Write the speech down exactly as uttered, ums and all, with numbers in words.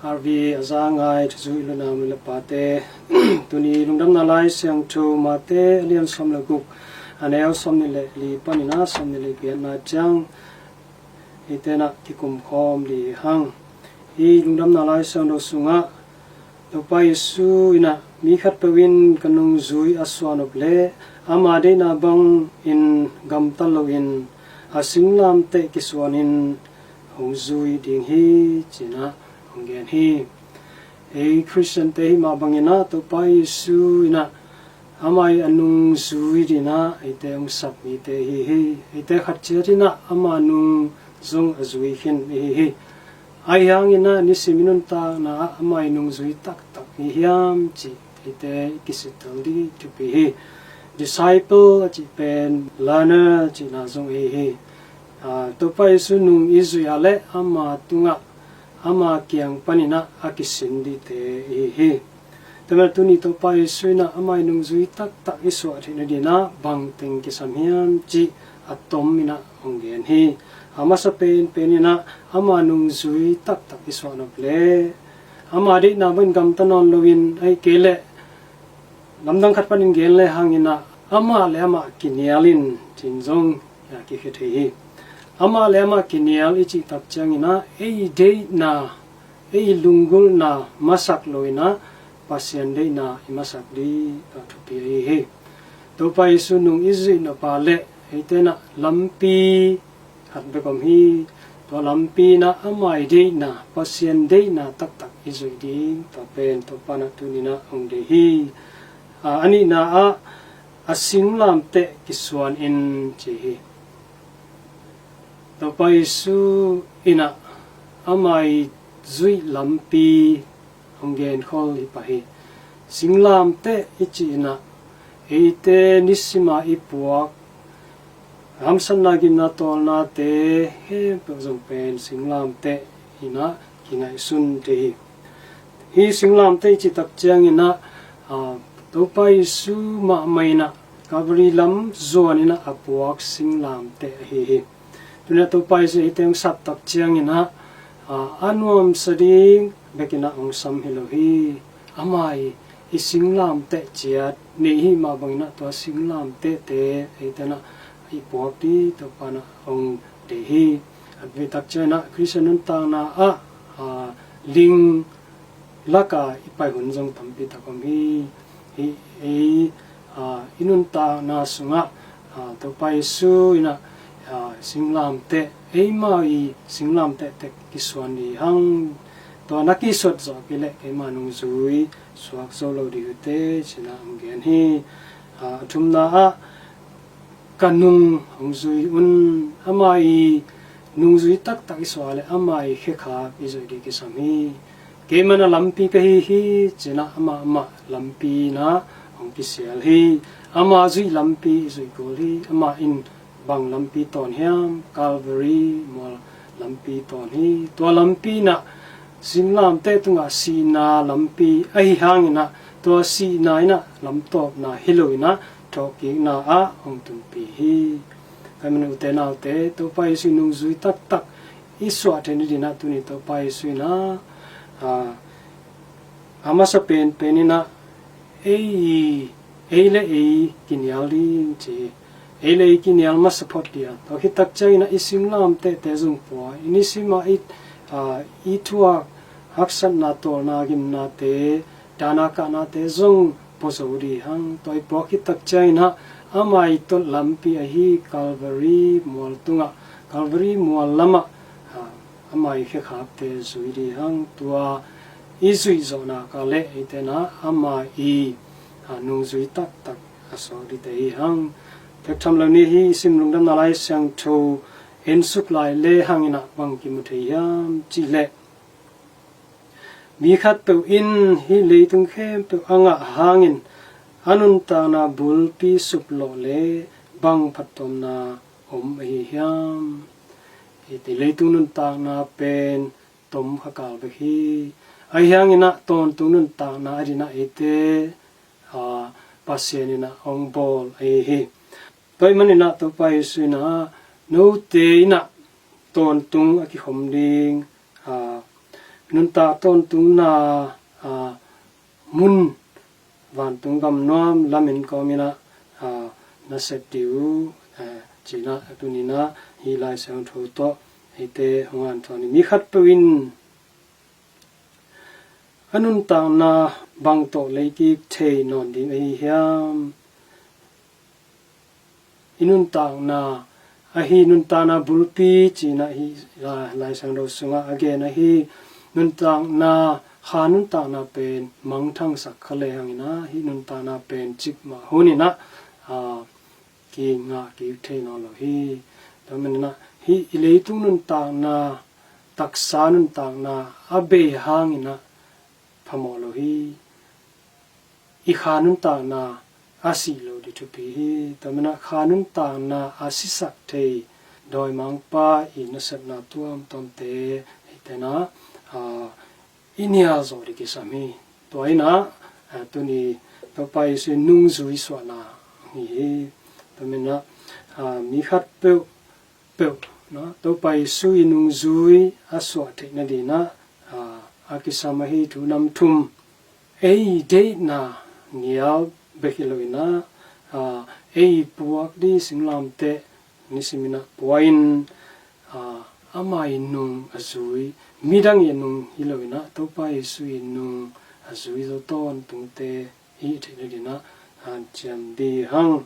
R V a za ngai thuzui luna mi le pate, tuni lungdamna lai siangtho Mate a lian sawm le guk, a neu sawm nih le li panin a sawm nih le giatna ciang, hih tenah kikum khawm dih hang. Hih lungdamna lai siangtho sungah Topa Jesu inah mi khatpeuh in ka nungzui a suah nop leh ama deihna bangin gamta loin a singlamteh kisuanin hong zui ding hi, ci-in ah hong gen hi. Ei Khristiante hih mah bangin ah Topa Jesu inah amah i a nungzui dingin ah eite hong sap mite hi hi. Eite khat ciat inah ama nung zong a zui khin i hi hi. Ahi hangin ah nisim i nuntakna ah ama i nungzui taktak hi hiam cih eite i kisittel ding thupi hi. Disciple a cih pen learner cihna zong i hi hi. Aa, Topa Jesu nung i zuih ah leh ama tungah, ama kiang panin ah a kisin dingte i hi hi. Tua manin tuni Topa Jesu inah ama i nungzui taktak i suah theihna dingin ah bangteng kisam hiam cih a tom inah hong gen hi. A masa penpen inah ama nungzui taktak i suah nop leh ama deihna bangin gamta nawn loin, ahih kei leh lamdang khat panin gen lehang inah amah le amah kinial in, ci-in zong a kikhia thei hi. Amah le amah kinial i cih tak ciangin ah ei deihna, ei lunggulhna masak lo inah Pasian deihna i masak ding a thupi ahi hi. Topa Jesu nung i zuih nop ah leh eite inah lampi khat bek om hi. Tua lampi inah ama i deihna, Pasian deihna taktak i zuih ding, tua pen Topa inah tuni inah hong deih hi. Aa, a nihna ah a singlamteh kisuan in, ci hi. Topa Jesu inah ama i zuih lampi hong genkhol hi pah hi. Singlamteh i cih inah eite nisim a i puak hamsatna, gimna, tawlnate khempeuh zong pen singlamteh inah kingaihsun thei hi. Hih singlamteh i cih tak ciangin ah, aa, Topa Jesu mahmah inah Calvary lam zuan inah a puak singlamteh ahi hi. Tuni a Topa Jesu eite hong sap tak ciangin ah, aa, a nuamsa ding bek inah hong sam hi lo hi. Ama i, i singlamteh ciat nei i hih mah bangin ah tua singlamtehte eite inah i puak ding Topa inah hong deih hi. A vei tak ciangin ah Khristian nuntakna ah, aa, ling lak a i pai hun zong tampi tak om hi. Hih ei, aa, i nuntakna sungah, aa, Topa Jesu inah, aa, singlamteh, eimah i singlamteh tek kisuan dih hang. Tua na kisuat zawh kei leh keimah nungzui suak zo lo ding uh teh, ci-in ah hong gen hi. Aa, a thumna ah ka nung hong zui un. Ama i nungzui taktak i suah leh ama i khekhap i zuih ding kisam hi. Keimah na lampi ka hi hi, ci-in ah amah, amah lampi inah hong kisial hi. Ama zuih lampi i zuih kul hi. Amah in bang lampi tawn hiam? Calvary mual lampi tawn hi. Tua lampi inah singlamteh tungah sihna lampi ahi hangin ah tua sihna inah lamtawpna hi lo inah thawhkikna ah hong tunpih hi. Ka min ute naute, Topa Jesu i nungzui taktak i suah theihna dingin ah tuni Topa Jesu inah, aa, a masa penpen inah ei, ei le ei kinial ding, ci hi. Ei le ei kinial masa phot ding a, tua khit tak ciangin ah i singlamtehte zong pua, i nisim a i, aa, i thuak haksatna, tawlna, gimnate, dahna kahnate zong pua zo ding hang. Tua i puak khit tak ciangin ah ama i tolh lampi ahi Calvary mual tungah, Calvary mual lamah, aa, ama i khekhapte zui ding hang. Tua i zuih zawh nak leh eite inah ama i, aa, nungzui taktak a suak dingte hi hang. Pek tham lo ni. Hih i sim lungdamna lai siangtho en suk lai lehang inah bang kimu thei hiam cih leh, mi khatpeuh in hih leitung khempeuh a ngah hangin a nuntakna bulpi suplawh leh bang phattuamna om ahi hiam? Hih leitung nuntakna pen tom kha kal bek hi. Ahi hangin ah tawntung nuntakna a dingin ah eite, aa, Pasian inah hong bawl ahi hi. Tua ahih manin ah Topa Jesu inah note inah tawntung a kikhom ding, aa, nuntak tawntungna, a, mun vantung gam nuam lamin kawmin ah, a, na sep dih uh, a, ci-in ah tuni-in ah hih Lai Siangtho tawh eite hong hanthawn hi. Mi khatpeuh in a nuntakna bang tawh leikik thei nawn ding ahi hiam? I nuntakna ahi, nuntakna bulpi ci-in ah hih Lai, Lai Siangtho sungah a gen ahi, nuntakna, kha nuntakna pen mangthangsak kha lehangin ah hih nuntakna pen cikmah hunin ah, a, kingah kik thei nawn lo hi. Tua manin ah hih i leitung nuntakna, taksa nuntakna a bei hangin ah phamawh lo hi. I kha nuntakna a sih loh ding thupi hi. Tua manin ah kha nuntakna a sisak thei dawimangpa i nasepna tuamtuamte eite in ah, a, i nial zawh ding kisam hi. Tua in ah, a, tuni Topa Jesuh i nungzui suahna hi hi. Tua manin ah, a, mi khatpeuh peuh, na, Topa Jesuh i nungzui a suah theih nadingin ah, a, a kisam ahi thu nam thum. Ei deihna nial bek hi loin ah, a, ei puak ding singlamteh nisimin ah pua-in, a, ama i nung a zui, midang i nung hi loin ah Topa Jesuh i nung a zui zo tawntungte i hih theih nadingin ah hanciam dih hang.